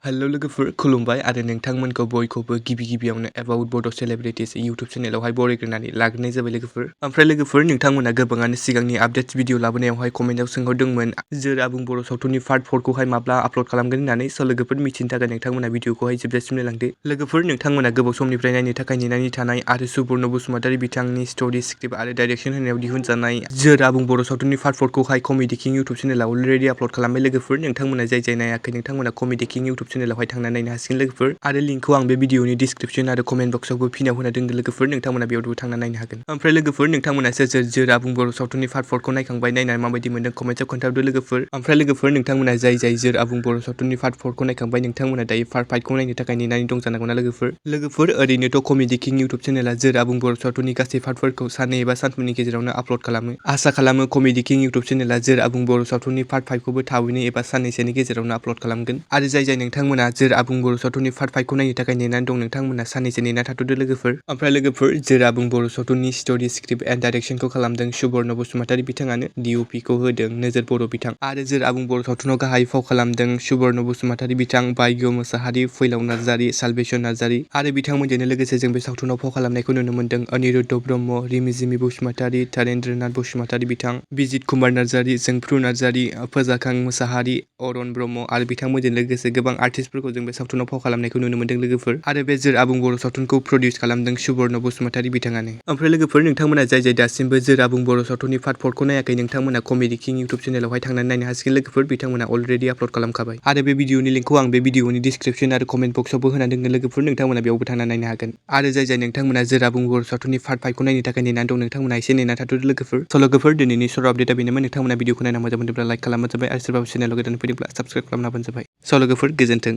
Hello लोगोफोर खुलुमबाय आरो नोंथांमोनखौ बयखौबो गिबियावनो एबाउट बड' सेलेब्रिटिज इउटुब चेनेलावहाय बरायग्रोनानै लाग्रोनाय जाबाय लोगोफोर। ओमफ्राय लोगोफोर नोंथांमोना गोबाङानो सिगांनि आपडेट्स भिडिअ लाबोनायावहाय कमेन्टआव सोंहरदोंमोन जोर आबुं बर' सावथुननि पार्ट 4खौहाय माब्ला आपल'ड खालामगोन होननानै। स' लोगोफोर मिथिनो थाखाय नोंथांमोना भिडिअखौहाय जोबजासिम नायलांदो। लोगोफोर नोंथांमोना गोबाव समनिफ्राय नायनो थाखाय नेनानै थानाय आरो सुबर्न बसुमतारी बिथांनि स्ट'रि स्क्रिप्ट आरो डाइरेक्सन होनायाव दिहुनजानाय जोर आबुं बर' सावथुननि पार्ट 4खौहाय कमेडि किं इउटुब चेनेलाव अलरेडि आपल'ड खालामबाय लोगोफोर। नोंथांमोना जाय नायाखै नोंथांमोना कमेडि किं इउटुब चेनेलावहाय थांनानै नायनो हासिगोन लोगोफोर। आरो लिंकखौ आं बे भिडिअनि डिसक्रिप्शन आरो कमेन्ट बक्सआवबो फिनाव होना दोनगोन लोगोफोर। नोंथांमोना बेयावबो थांना नायनो हागोन। ओमफ्राय लोगोफोर नोंथांमोनासो जोर आबुं बर' सावथुननि पार्ट 4खौ नायखांबाय, नायनानै माबायदि मोनदों कमेन्टआव खोन्थाहरदो लोगोफोर। ओमफ्राय लोगोफोर नोंथांमोना जाय जोर आबुं बर' सावथुननि पार्ट 4खौ नायखांबाय नोंथांमोना दायो पार्ट 5खौ नायनो थाखाय नेनानै दं जानांगौना लोगोफोर ओरैनोथ' कमेडि किं इउटुब चेनेला जोर आबुं बर' सावथुननि गासै पार्टफोरखौ साननै एबा सानथामनि गेजेरावनो आपल'ड खालामो। आसा खालामो कमेडि किं इउटुब चेनेला जोर आबुं बर' सावथुननि पार्ट 5खौबो थाबैनो एबा साननैसोनि गेजेरावनो आपल'ड खालामगोन। आरो जाय नोंथांमोना जोर आबुं बर' सावथुननि पार्ट 5खौ नायनो थाखाय नेनानै दं नोंथांमोना साननैसो नेना थाथ'दो लोगोफोर। ओमफ्राय लोगोफोर जोर आबुं बर' सावथुननि स्ट'रि स्क्रिप्ट एन्ड डाइरेक्सनखौ खालामदों सुबर्न बसुमतारी बिथाङानो। DOPखौ होदों नोजोर बर' बिथां। आरो जोर आबुं बर' सावथुनाव गाहाय फाव खालामदों सुबर्न बसुमतारी बिथां, बायग' मोसाहारि, फैलाव नार्जारि, सालबेसन नार्जारि आरो बिथांमोनजोंनो लोगोसे जों बे सावथुनाव फाव खालामनायखौ नुनो मोन्दों अनिरुद्ध ब्रह्म, रिमिजिमि बसुमतारी, तारेन्द्रनाथ बसुमतारी बिथां, बिजित कुमार नार्जारि, जोंफ्रु नार्जारि, फोजाखां मोसाहारि, अरन ब्रह्म आरो बिथांमोनजों लोगोसे गोबां आर्टिस्टफोरखौ जों बे सावथुनाव फाव खालामनायखौ नुनो मोन्दों लोगोफोर। आरो बे जोर आबुं बर' सावथुनखौ प्रडिउस खालामदों सुबर्न बसुमतारी बिथाङानो। ओमफ्राय लोगोफोर नोंथांमोना जाय दासिमबो जोर आबुं बर' सावथुननि पार्ट 4खौ नायाखै नोंथांमोना कमेडि किं इउटुब चेनेलावहाय थांनानै नायनो हासिगोन लोगोफोर। बिथांमोना अलरेडि आपल'ड खालामखाबाय। आरो बे भिडिअनि लिंकखौ आं बे भिडिअनि डिसक्रिप्शन आरो कमेन्ट बक्सआवबो होना दोनगोन लोगोफोर। नोंथांमोना बेयावबो थांना नायनो हागोन। आरो जाय नोंथांमोना जोर आबुं बर' सावथुननि पार्ट 5खौ नायनो थाखाय नेनानै दं नोंथांमोना एसे नेना थाथ'दो लोगोफोर। स' लोगोफोर दिनैनि सर्ट आपडेटआ बेनोमोन। नोंथांमोना भिडिअखौ नायना मोजां मोनदोंब्ला लाइक खालामबानो जाबाय आरो सोरबा चेनेलाव गोदान फैदोंब्ला साबस्क्राइब खालामना होबानो जाबाय। स' लोगोफोर गोजोन्थों।